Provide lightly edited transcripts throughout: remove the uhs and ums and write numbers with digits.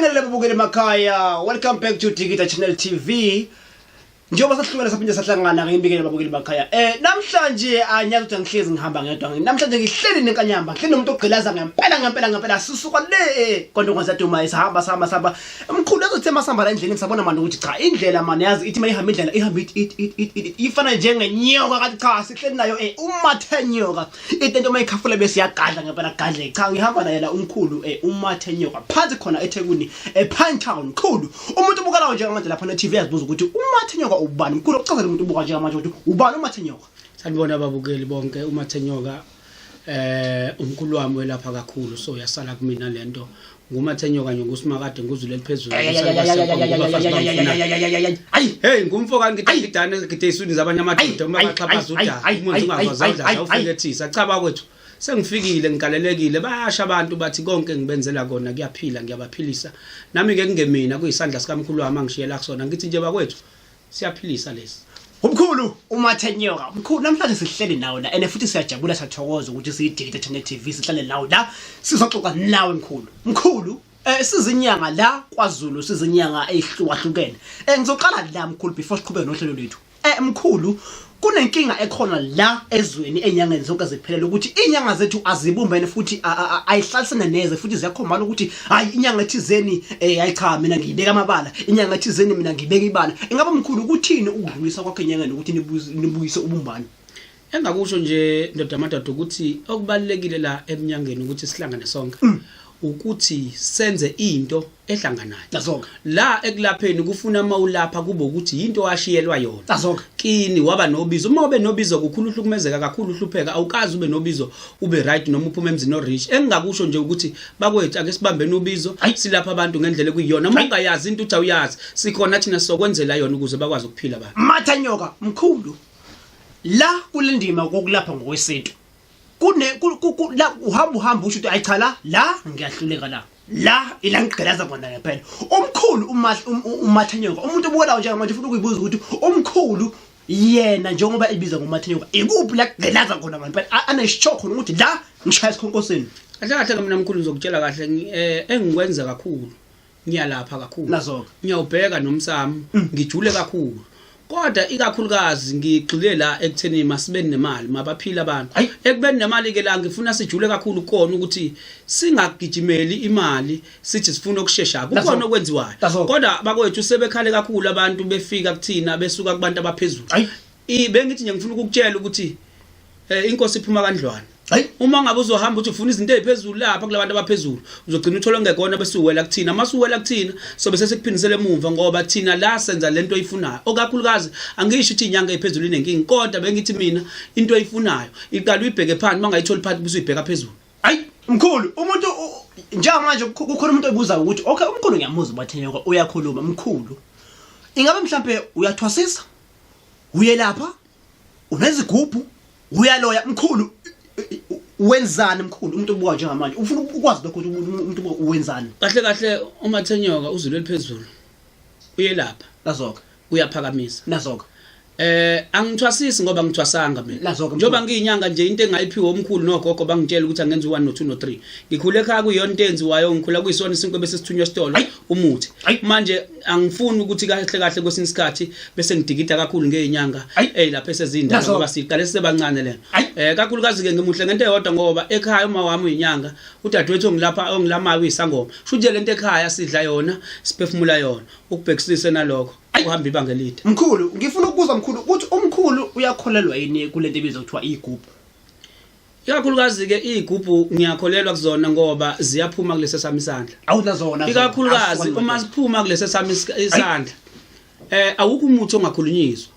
Nginibingelele babukeli emakhaya. Welcome back to Digita Channel TV. Njengoba sahlukene saphinde sahlangana ngibikele babukeli emakhaya. Namhlanje anyazi ukuthi angihlezi ngihamba ngedwa. Namhlanje ngihleli nenkanyamba, ngihleli nomuntu ogqilaza ngempela ngempela ngempela sisuka le konto kwaduma sihamba sihamba sihamba. Mkhulu ezothe masihamba la endleleni sabona manje ukuthi cha indlela manje yazi ithi mayihamba indlela ihamba it it it it ifana njengenyoka kathi cha sihleli nayo umathenyoka. Into uma ikhafula bese yagadla ngempela gadle cha ngihamba naye la umkhulu umathenyoka phansi khona eThekwini ePine Town mkhulu umuntu ubukelayo njengamanje lapha na TV yazibuza ukuthi umathenyoka ubani mkhulu ukuchazela umuntu ubuka njengamanje ukuthi ubani umathenyoka. Sanibona ababukeli bonke umathenyoka umkhulu wami welapha kakhulu so yasala kumina lento ngumathenyoka nje ngusimakade nguzulu eliphezulu. Ayi. Hey, ngumfo kani ngidane ngide iswini zabanye amadoda uma baxhaphaza udaba umuntu ungakwazi awufekethisa cha bakwethu sengifikile ngigalelekile bayasha abantu bathi konke ngibenzela kona kuyaphila ngiyabaphilisa nami ke kungemina kuyisandla sikamkhulu wami angishiyela kusona ngithi nje bakwethu siyaphilisa lesi. Umkhulu umathenyoka mkhulu namhlanje sihleli nawe la ene futhi siyajabula siyathokoza ukuthi siyiDigita Channel TV sihlale nawe la sizoxoxa nawe mkhulu. Mkhulu sizinyanga la kwaZulu sizinyanga ezihlukahlukene. Ngizoqala la mkhulu before siqhubeke nohlelo lwethu. Mkhulu kunenkinga ekhona la ezweni enyangeni zonke ziphelele ukuthi inyanga zethu azibumbene futhi ayihlalisene neze futhi ziyakhombana ukuthi hayi inyanga ethizeni hayi cha mina ngiyibeka amabala inyanga ethizeni mina ngibeka ibala. Ingabe mkhulu ukuthini ukudlulisa kwakho enyangeni ukuthi nibuyise ubumbano? Engakusho nje ndoda madoda ukuthi okubalekile la eminyangeni ukuthi sihlangane sonke ukuthi senze into ehlanganayo. Nazoke. La ekulapheni kufuna mawulapha kube ukuthi into washiyelwa yona. Nazoke. Kini waba nobizo uma ube nobizo kukhulu uhlukumezeka kakhulu uhlupheka awukazi ube nobizo ube right noma uphume emzini orich. Engingakusho nje ukuthi bakwethu ake sibambene ubizo silapha abantu ngendlela ekuyiyona. Uma ungayazi into uthi awuyazi sikhona thina sokwenzela yona ukuze bakwazi ukuphila abantu. Mathanyoka mkhulu la kulendima kokulapha ngokwesintu kune la uhamba uhamba usho ukuthi ayi cha la la ngiyahluleka la la ila ngigqilaza khona ngempela. Umkhulu umathenyoka umuntu obukelayo njengamanje ufuna ukuyibuza ukuthi umkhulu yena njengoba ebiza ngomathenyoka ikuphi la kugqilaza khona ngempela anesho khona ukuthi la ngishaya isikhonkosini. Kahle kahle mina mkhulu ngizokutshela kahle engikwenza kakhulu ngiyalapha kakhulu nazoke ngiyawubheka nomsamo ngijule kakhulu kodwa ikakhulukazi ngigxile la ekutheni masibe nemali mabaphila abantu ekubeni nemali ke la ngifuna sijule kakhulu kona ukuthi singagijimeli imali sithi sifuna ukushesha kukhona okwenziwayo kodwa bakwethu sebekhale kakhulu abantu befika kuthina besuka kubantu abaphezulu. Bengithi nje ngifuna ukukutshela ukuthi inkosi iphuma kandlwana. Uma ngabe uzohamba uthi ufuna izinto eziphezulu lapha kulabantu abaphezulu uzogcina uthola ngekona bese uwela kuthina masuwela kuthina sobe sesikuphindisela emuva ngoba thina la senza lento oyifunayo. Okakhulukazi angisho ukuthi inyanga ephezulu inenkinga kodwa bengithi mina into oyifunayo iqala uyibheke phansi mangayitholi phansi bese uyibheka phezulu. Ayi mkhulu umuntu njengamanje kukhona umuntu obuza ukuthi okay umkhulu ngiyamuzwa ubathenyoka uyakhuluma mkhulu ingabe mhlambe uyathwasisa uyelapha unezigubhu uyaloya mkhulu wenzani mkhulu umuntu obuka njengamanje ufuna ukwazi lokho ukuthi umuntu obuka wenzani? Kahle kahle umathenyoka uzulu eliphezulu uyelapha nazoke uyaphakamisa nazoke. Angithwasisi ngoba ngithwasanga mina Nazoke, njengoba ngiyinyanga nje into engayiphiwe omkhulu nogogo bangitshela ukuthi angenza u1 no2 no3 ngikhule ekhaya kuyona into enziwayo ngikhula kuyisona isinkwe bese sithunywa esitolo umuthi manje angifuni ukuthi kahle kahle kwesinye isikhathi bese ngidikida kakhulu ngezinyanga lapha esezindala ngoba siqale sisebancane lena kakhulukazi ke ngimuhle ngento eyodwa ngoba ekhaya uma wami uyinyanga udadewethu ongilapha ongilamayo uyisangoma sho nje lento ekhaya sidla yona siphefumula yona ukubhekisise nalokho uhamba ibanga elide. Mkhulu ngifuna ukubuza mkhulu ukuthi umkhulu uyakholelwa yini kulento ebizwa kuthiwa igubhu? Ikakhulukazi ke igubhu ngiyakholelwa kuzona ngoba ziyaphuma kulesi sami isandla. Awunazona. Ikakhulukazi uma siphuma kulesi sami isandla awukho umuthi ongakhulunyiswa.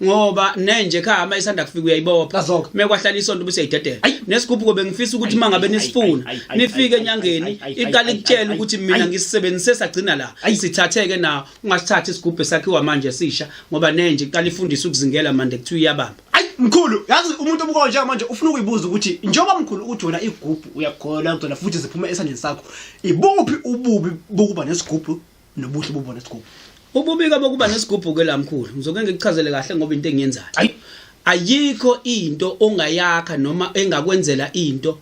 Ngoba nenje ekhaya uma isanda kufika uyayibopha mekwahlala isonto bese uyayidedela nesigubhu kobe ngifisa ukuthi mangabe nisifuna nifike enyangeni iqala ikutshela ukuthi mina ngisebenzise sagcina la sithatheke na ungasithatha isigubhu esakhiwa manje sisha ngoba nenje iqala ifundisa ukuzingela manje kuthiwa iyabamba. Ayi mkhulu yazi umuntu obukayo njengamanje ufuna ukuyibuza ukuthi njengoba mkhulu uthi wena igubhu uyakholwa kuzona futhi ziphuma esandleni sakho ibuphi ububi bokuba nesigubhu nobuhle bokuba nesigubhu? Ububika bokuba nesigubhu ke la mkhulu ngizoke ngikuchazele kahle ngoba into engiyenzayo ayikho into ongayakha noma engakwenzela into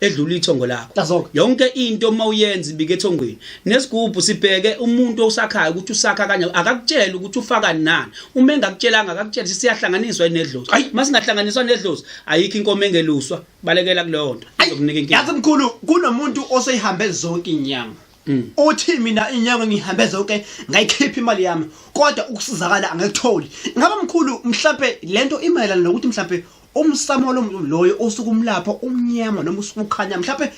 Edlula ithongo lakho. Nazo-ke. Yonke into uma uyenza ibike ethongweni. Nesigubhu sibheke umuntu osakhayo ukuthi usakha kanjani, akakutshele ukuthi ufaka nani. Uma engakutshelanga akakutshele siyahlanganiswa nedlozi. Uma singahlanganiswa nedlozi ayikho inkomo engeluswa, balekela kuleyo nto. Izokunika inkinga. Yazi mkhulu kunomuntu oseyihambe zonke inyanga. Uthi mina inyanga ngihambe zonke ngayikhipha imali yami kodwa ukusizakala angikutholi. Ingaba mkhulu mhlambe lento imayelana nokuthi mhlambe umsamo lomuntu loyo osuke umlapha umnyama noma usuke ukhanya mhlambe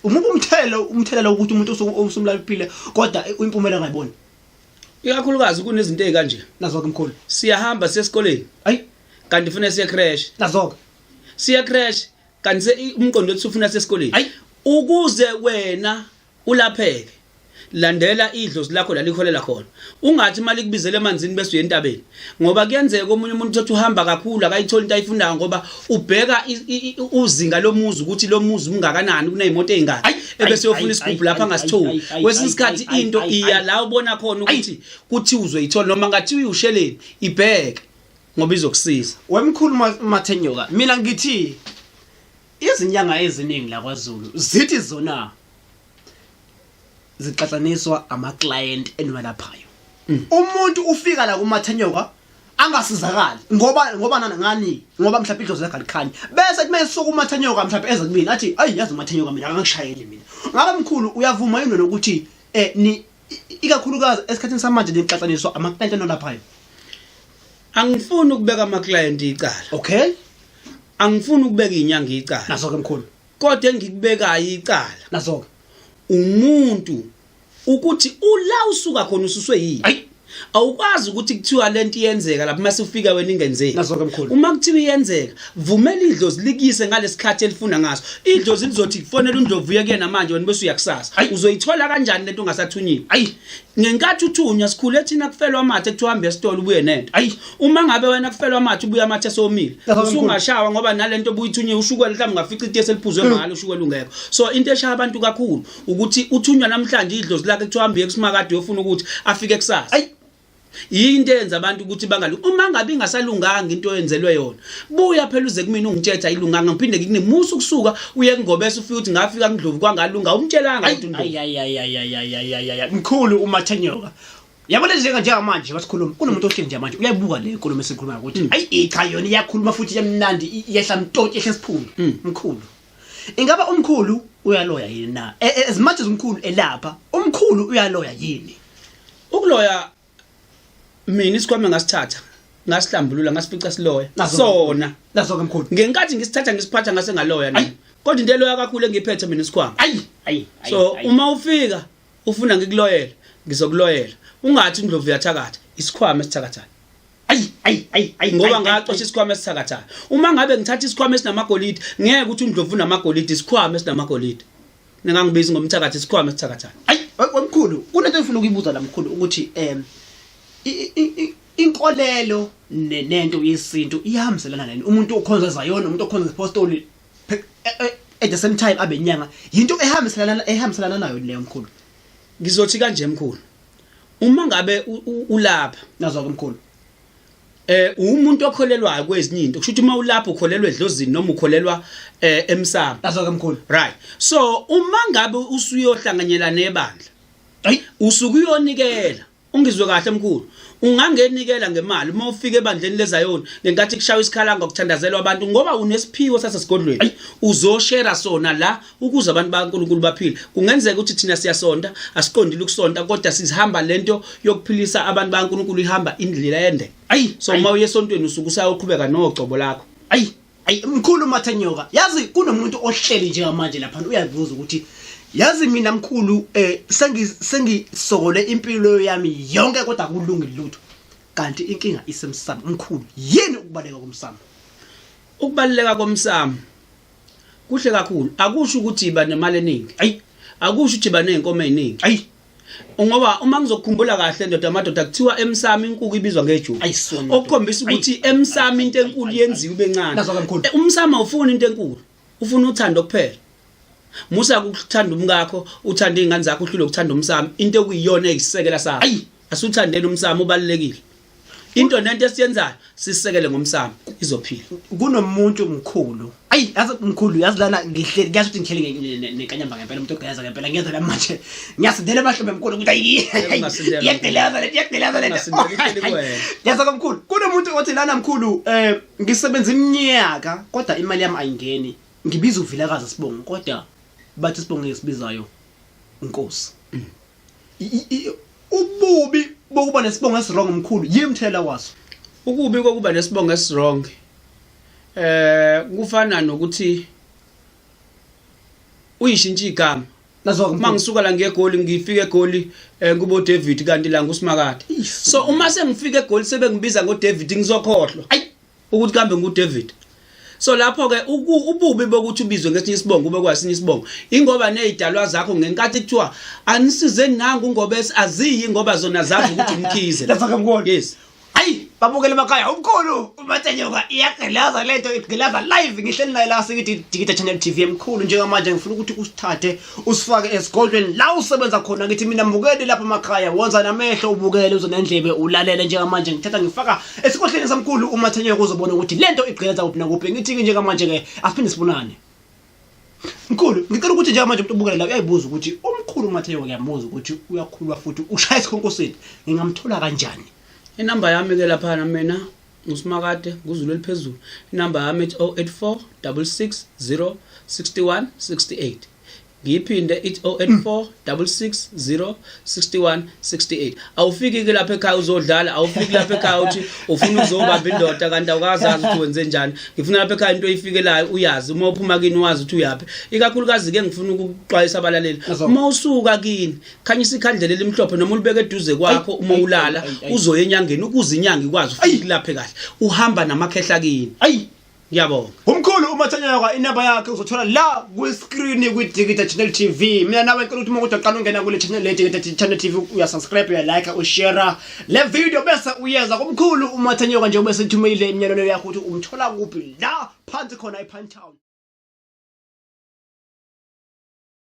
umuphi umthelo umthelela ukuthi umuntu osuke usumlaphile kodwa impumela angayiboni. Ikakhulukazi kunezinto ezikanje. Nazo-ke mkhulu. Siyahamba siye esikoleni. Ayi. Kanti funa siye creche. Nazo-ke. Siye creche kanti umqondo wethu ufuna sesikoleni. Ayi. Ukuze wena ulapheke landela idlozi lakho la likholela khona. Ungathi imali ikubizele emanzini bese uye entabeni. Ngoba kuyenzeka omunye umuntu uthi uhamba kakhulu akayitholi into ayifunayo ngoba ubheka uzinga lomuzi ukuthi lo muzi ungakanani kunezimoto ezingaki ebese uyofuna isigubhu lapha angasitholi. Kwesinye isikhathi into iya la ubona khona ukuthi kuthi uzoyithola noma ngathi uyusheleni ibheke ngoba izokusiza. Wemkhulu Mathenyoka mina ngithi izinyanga eziningi la kwaZulu zithi zona zixatshaniswa ama client eniwelaphayo. Umuntu ufika la kuMathenyoka angasizakali ngoba ngoba nana ngani ngoba mhlawumbe idlozi lakhe alikhanye bese kumele suku uMathenyoka mhlawumbe eze kumina athi ayi yazi uMathenyoka mina akangishayeli mina. Ngabe mkhulu uyavuma yini nokuthi ni ikakhulukazi esikhathini samanje nixatshaniswa ama client enolaphayo? Angifuni ukubeka ama client icala. Okay. Angifuni ukubeka inyanga icala. Nazo ke mkhulu. Kodwa engikubekayo icala. Nazo ke. Umuntu ukuthi ula usuka khona ususwe yini? Ayi. Awukwazi ukuthi kuthiwa lento iyenzeka lapha mase ufika wena ingenzeki. Nazo ke mkhulu. Uma kuthiwa iyenzeka, vumela idlozi likuyise ngalesikhathi elifuna ngaso. Idlozi lizothi kufonela uNdlovu uye kuyena manje wena bese uyakusasa. Uzoyithola kanjani lento ungasathunyiwe? Ayi. Ngenkathi uthunywa sikhule thina kufelwa amathe kuthiwa hamba esitolo ubuye nento. Ayi. Uma ngabe wena kufelwa amathe ubuye amathe esomile. Nazo ke mkhulu. Usungashawa ngoba nalento obuyithunyiwe ushukela mhlawumbe ungafica itiye seliphuzwe ngalo ushukela ungekho. So into eshaya abantu kakhulu ukuthi uthunywa namhlanje idlozi lakhe kuthiwa hambe kusimakade uyofuna ukuthi afike kusasa. Ayi. Yinto eyenza abantu ukuthi bangalungi. Uma ngabe ingasalunganga into oyenzelwe yona, buya phela uze kumina ungitshethe ayilunganga ngiphinde ngikunimusa ukusuka uye kungobese ufike uthi ngafika kuNdlovu kwangalunga umtshelanga ukuthi uNdlovu. Ayi ayi ayi ayi ayi ayi ayi ayi mkhulu uMathenyoka. Yabona nje njengamanje basikhuluma kunomuntu ohleli nje manje uyayibuka le nkulumo esikhuluma ukuthi ayi cha yona iyakhuluma futhi iyamnandi iyehla mtoti yehla esiphundu. Mkhulu. Ingaba umkhulu uyaloya yini na? As much as umkhulu elapha, umkhulu uyaloya yini? Ukuloya mina isikhwama ngasithatha ngasihlambulula ngasifica siloya sona. Nazo ke mkhulu. Ngenkathi ngisithatha ngisiphatha ngase ngaloya nami. Kodwa into eloya kakhulu engiphethe mina isikhwama. Ayi ayi. So uma ufika ufuna ngikuloyele ngizokuloyela. Ungathi uNdlovu uyathakatha, isikhwama esithakathayo. Ayi ayi ayi ayi ngoba ngaxosha isikhwama esithakathayo. Uma ngabe ngithatha isikhwama esinamagolide ngeke ukuthi uNdlovu unamagolide, isikhwama esinamagolide. Ningangibizi ngomthakathi, isikhwama esithakathayo. Ayi wemkhulu kunento engifuna ukuyibuza la mkhulu ukuthi inkolelo nento yesintu iyahambiselana nani? Umuntu okhonza Zion, umuntu okhonza apostoli at the same time abe inyanga, yinto ehambiselana nayo leyo mkhulu. Ngizothi kanje mkhulu. Uma ngabe ulapha nazo ke mkhulu. Umuntu okholelwayo kwezinye izinto, kusho ukuthi uma ulapha ukholelwa edlozini noma ukholelwa emsamo. Nazo ke mkhulu. Right. So uma ngabe usuyohlanganyela nebandla, ayi usuke uyonikela. Ungizwe kahle mkhulu. Ungangenikela ngemali uma ufika ebandleni leZayoni ngenkathi kushaywa isikhalanga kuthandazelwa abantu ngoba unesiphiwo sasesigodlweni. Uzoshare sona la ukuze abantu baNkulunkulu baphile. Kungenzeka ukuthi thina siyasonta, asiqondile ukusonta kodwa sizihamba lento yokuphilisa abantu baNkulunkulu ihamba indlela ende. Ayi so uma uye esontweni usuke usayoqhubeka nogcobo lakho. Ayi ayi mkhulu Mathenyoka, yazi kunomuntu ohleli njengamanje lapha uyazibuza ukuthi yazi mina mkhulu sengisokole impilo yami yonke kodwa akulungile lutho. Kanti inkinga isemsamo mkhulu. Yini ukubaleka komsamo? Ukubaleka komsamo kuhle kakhulu. Akusho ukuthi iba nemali eningi. Ayi akusho ukuthi iba nezinkomo eziningi. Ayi ngoba uma ngizokukhumbula kahle ndoda amadoda kuthiwa emsamo inkukhu ibizwa ngejuba. Okukhombisa ukuthi emsamo into enkulu yenziwe ibe ncane. Umsamo awufuni into enkulu, ufuna uthando kuphela. Musa ukuthanda umkakho, uthanda izingane zakho, uhlule ukuthanda umsamo, into ekuyiyona eyisisekela sakho. Ayi asuthandeni umsamo ubalulekile. Into nento esiyenzayo sisekele ngomsamo, izophila. Kunomuntu mkhulu, ayi, yazi mkhulu, yazi lana ngihleli, kuyasho ukuthi ngihleli nenkanyamba ngempela, umuntu ogeza ngempela. Ngiyeza la manje, ngiyasindela emahlombe mkhulu ukuthi ayi, Ungasindela. Iyagqilaza lento, iyagqilaza lento. Ungasindela, ihleli kuwena. Yazi mkhulu, kunomuntu othi lana mkhulu, ngisebenza iminyaka kodwa imali yami ayingeni, ngibiza uVilakazi sibongo, kodwa bathi isibongo esibizayo inkosi. Ububi bokuba nesibongo esiwrong mkhulu, yini umthelela waso? Ukubi kokuba nesibongo esiwrong kufana nokuthi uyishintsha igama. Nazo. Uma ngisuka la ngiye eGoli, ngifike eGoli kubo David, kanti la nguSimakade. So uma sengifika eGoli sebengibiza ngoDavid, ngizokhohlwa ukuthi kambe nguDavid. So lapho ke ububi bokuthi ubizwe ngesinye isibongo ube kwasinye isibongo, ingoba nezidalwa zakho ngenkathi kuthiwa anisize nangu ngobese aziyi, ngoba zona zazi ukuthi umkhize. Lapha mkhulu. Yes. Ayi, babukele emakhaya, umkhulu uMathenyoka iyagqilaza lento, igqilaza live. Ngihleli naye la sikithi Digital Channel TV. Emkhulu, njengamanje ngifuna ukuthi usithathe usifake esigodlweni la usebenza khona. Ngithi mina mbukeli lapha emakhaya, wonza namehlo ubukele, uze nendlebe ulalele. Njengamanje ngithatha ngifaka esigodlweni samkhulu uMathenyoka, uzobona ukuthi lento igqilaza kuphi nakuphi. Ngithi ke njengamanje ke asiphinde sibonane. Mkhulu, ngicela ukuthi njengamanje umuntu obukele la uyayibuza ukuthi umkhulu uMathenyoka, ngiyamuza ukuthi uyakhulwa futhi ushaya isikhonkosini, ngingamthola kanjani? Inamba yami ke laphana, mina nguSimakade, nguZulu eliphezulu. Inamba yami ithi 084 660 61 68. Ngiyiphinde, ithi 084 660 61 68. Awufiki ke lapha ekhaya uzodlala, awufiki lapha ekhaya uthi ufuna uzobamba indoda kanti awukazazi ukuthi wenze njani. Ngifuna lapha ekhaya into oyifikelayo uyazi, uma uphuma kini wazi ukuthi uyaphi. Ikakhulukazi ke ngifuna ukuxwayisa abalaleli, uma usuka kini khanyisa ikhandlela elimhlophe noma ulibeke eduze kwakho uma ulala, uzoya enyangeni ukuze inyanga ikwazi ufike kulaphe kahle, uhamba namakhehla kini. Ayi. Ngiyabonga. Umkhulu uMathenyoka, inamba yakhe uzothola la kwi-screen kwi-Digital Channel TV. Mina nawe ngicela ukuthi uma kuthi uqala ungena kule channel le Digital Channel TV, uyasubscribe, uyalike, ushare le video, bese uyeza kumkhulu uMathenyoka njengoba sethumele imiyalelo yakho ukuthi umthola kuphi la phansi khona ePinetown.